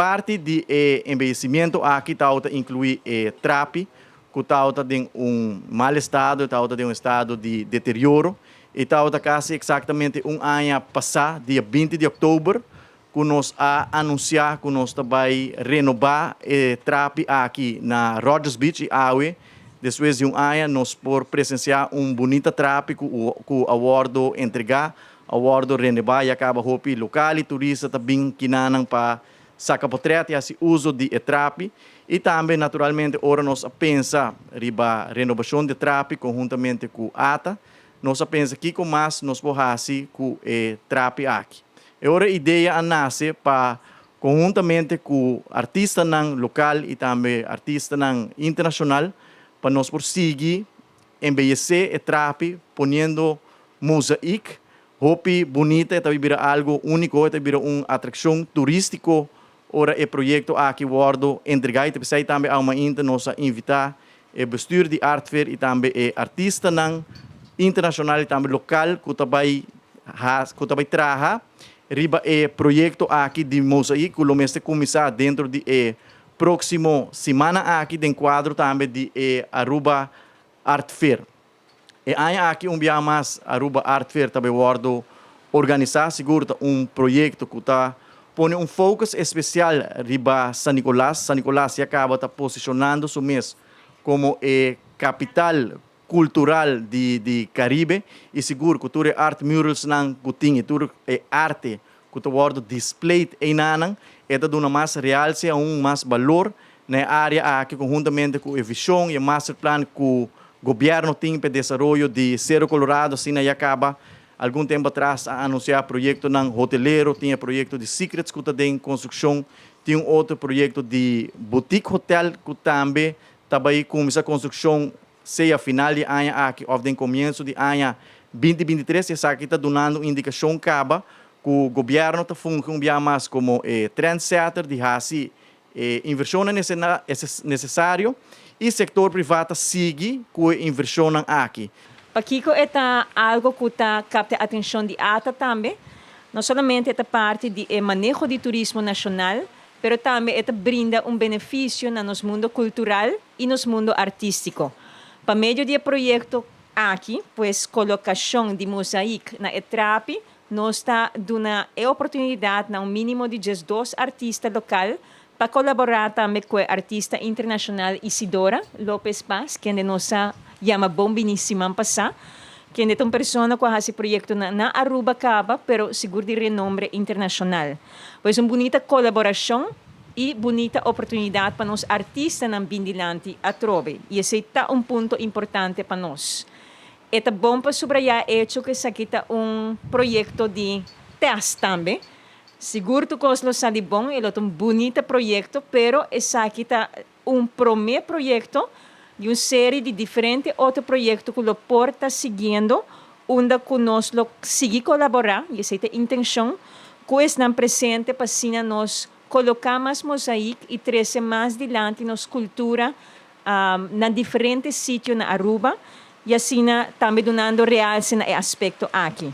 Parti di e embeyecimento aki ta inclui e trapi, cu ta den un mal estado, ta den un estado di deterioro, y ta casi exactamente un aña pasa, dia 20 di october, cu nos a anuncia cu nos ta bay renoba e trapi aki na Rogers Beach y awe, despues di un aña, nos por presencia un bunita trapi cu a wordo entrega, a wordo renoba y caba. Hopi local y turista ta bin akinan pa saca portret y haci uso di trapi. Y tambe, naturalmente, ora nos a pensa riba renobacion di trapi conhuntamente cu ATA, nos a pensa cu mas nos por haci cu e trapi aki. E ora idea a nace pa conhuntamente cu artistanan local y tambe artistanan internacional pa nos por sigui embeyece e trapi poniendo mosaic hopi bunita. Ta bira algo unico, ta bira un atraccion turistico ora e proyecto aki wordo entrega. Y pesey tambe ainda nos a invita e bestuur di Art Fair y tambe e artistanan internacional y tambe local cu ta bay traha riba e proyecto aki di mosaic, cu lo mester cuminsa den di e proximo siman aki den cuadro tambe di e Aruba Art Fair. E aña aki un biaha mas Aruba Art Fair tambe wordo organisa, sigur un proyecto cu ta pone un focus especial riba San Nicolas. San Nicolas ya caba ta posicionando su mes como e capital cultural di Caribe y sigur cu tur art murals nan cu tin y tur e arte cu ta wordo displayed einan, e ta duna mas realce, un mas balor na area aki, conhuntamente cu e vision y master plan cu gobierno tin pa desaroyo di Sero Colorado. Asina ya caba algun tempo atras a anuncia proyectonan hotelero, tin proyecto di Secrets cu ta den construccion, tin un otro proyecto di boutique hotel cu tambe ta bay cuminsa construccion sea final di aña aki of den comienso di aña 2023. Esaki ta dunando indicacion caba cu gobierno ta fungi mas como trendsetter di haci inversion necesario y sector priva ta sigui cu e inversion aki. Pakico e ta algo cu ta capta atencion di ATA tambe, no solamente e parti di maneho di turismo nacional, pero tambe e ta brinda un beneficio na nos mundo cultural y nos mundo artistico. Pa medio di e proyecto aki, pues colocacion di mosaic na e trapi, nos ta duna e oportunidad na un minimo di 12 artista local pa colabora tambe cu e artista internacional Isidora Lopez Paz, kende nos a yama bon bini siman pasa, kende ta un persona cu a haci proyecto na Aruba caba, pero sigur di renombre internacional. Pues un bunita colaboracion y bunita oportunidad pa nos artistanan bin dilanti atrobe. Y esey ta un punto importante pa nos. E ta bon pa subraya hecho cu esaki ta un proyecto di test tambe. Sigur tur cos lo sali bon, e ta un bunita proyecto, pero esaki ta un prome proyecto di un serie di diferente otro proyecto cu lo por ta siguiendo, unda cu nos lo sigui colabora, y esey ta e intencion, cu esnan presente pa asina nos coloca mas mosaic y trece mas dilanti nos cultura na diferente sitio na Aruba, y asina tambe dunando realce na e aspecto aki.